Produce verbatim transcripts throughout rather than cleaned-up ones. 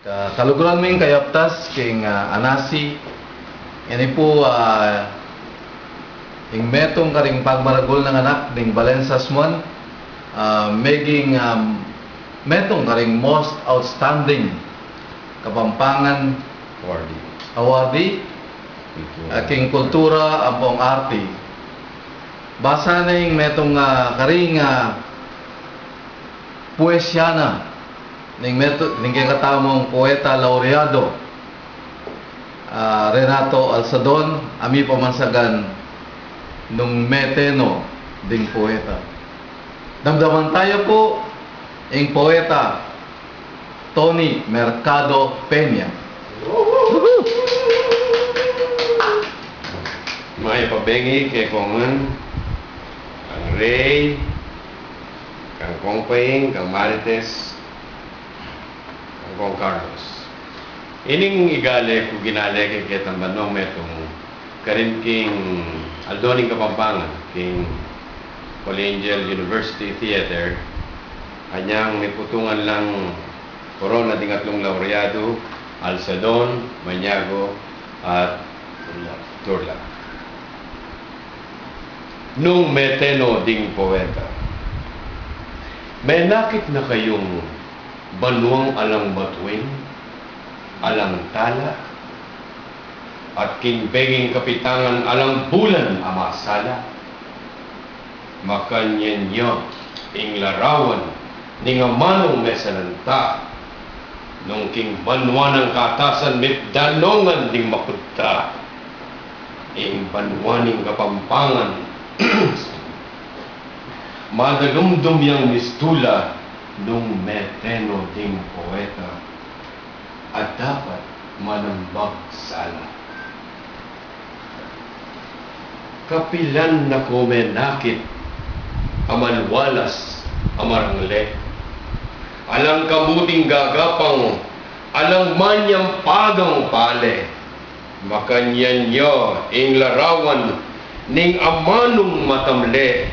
Ka-, kaluguran ming kayaptas king, ah, Anasi, ini pu, ah, ing metung karing pagmaragul nang anak ning Valencia Swan, ah, meging, ah, metung karing most outstanding Kapampangan awardee, awardee, ah, king kultura ampong arte. Basa na ing metung, ah, karing, ah, puesya na ning metu-, ning kekatamung poeta laureado, ah, Renato Alsadon, a mipamansagan Nung Mete No Ding Poeta. Damdaman taya pu ing poeta Tony Mercado Peña. Mayap a bengi kekong ngan, kang Rey, kang Kong Paing, kang Marites, kang Kong Carlos. Ining igale ku ginale kekatang banwang metung karin king Aldo ning Kapampangan, king Holy Angel University Theater, anyang miputungan lang korona ding atlung laureado, Alsadon, Maniago, at Turla. Nung Mete No Ding Poeta. Menakit na kayung banwang alang batuin, alang tala, at king benging kapitangan alang bulan a masala. Makanyan ya ing larawan ning amanung mesalanta, nung king banwa nang katasan mipdanongan ding makudta, ing banwa ning Kapampangan. Madalumdum yang mistula nung Mete No Ding Poeta a dapat manambag sala. Kapilan na ko menakit a malwalas a marangle, alang kamuting gagapang, alang manyampagang pale. Makanyan ya ing larawan ning amanung matamle,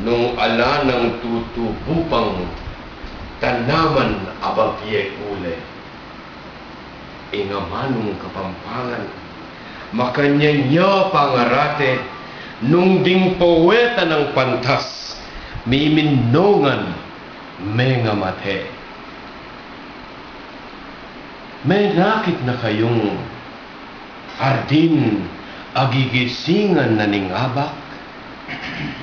nung ala nang tutubu pang tanaman a babie ule. Ing amanung Kapampangan, makanyan ya pangarate, nung ding poeta nang pantas miminongan mengamate. Menakit na kayung ardin a gigisingan na ning abak,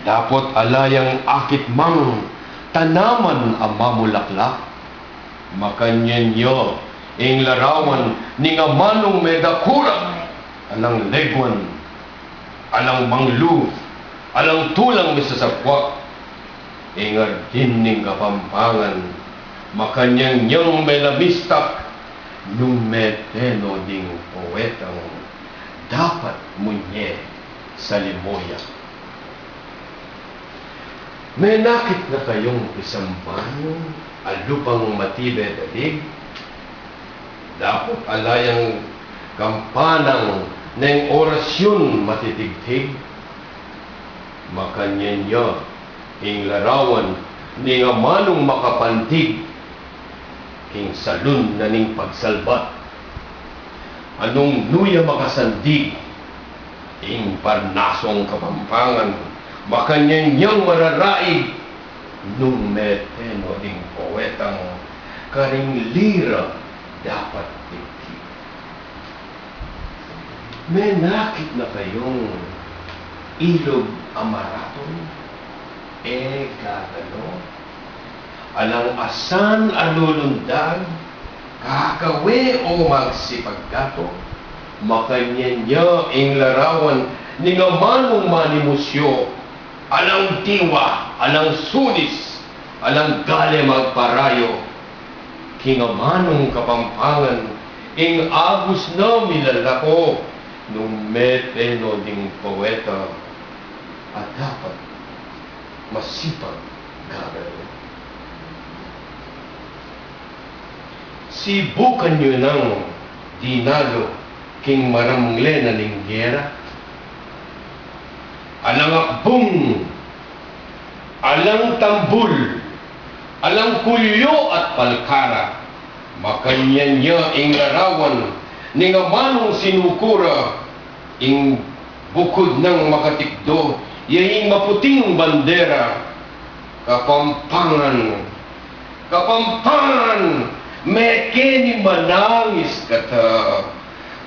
dapot ala yang akit mang tanaman a mamulaklak. Makanyan ya ing larawan ning amanung medakurak, alang legwan, alang manglu, alang tulang misasapwak. Ing ardin ning Kapampangan, makanyan yang melamistak, nung Mete No Ding Poetang dapat munye salimoyak. Menakit na kayung pisamban a lupang matibe dalig, dapot ala yang kampanang neng orasyun matitigtig. Makanyan ya ing larawan ning amanung makapandig king salun na ning pagsalbat. Anung nu ya makasandig ing parnasung Kapampangan, makanyan yang mararaig, nung Mete No Ding Poetang karing lira dapat tigtig. Menakit na kayung ilog a maratun, e gagano, alang asan a lulundag, kakawe o magsipaggato. Makanyan ya ing larawan ning amanung manimusyo, alang diwa, alang sulis, alang gale magparayo. King amanung Kapampangan, ing agus na milalako, nung Mete No Ding Poeta a dapat masipag gagano. Sibukan yu nang dinalu king marangle na ning gera. Alang akbung, alang tambul, alang kulyo at palkara. Makanyan ya ing larawan ning amanung sinuku ra, ing bukud nang makatikdo, ya ing maputing bandera. Kapampangan, Kapampangan, mekeni manangis kata,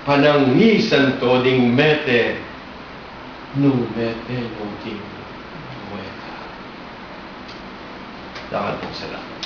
panangisan to ding mete, nung mete no ding muerta. Dakal pung salamat.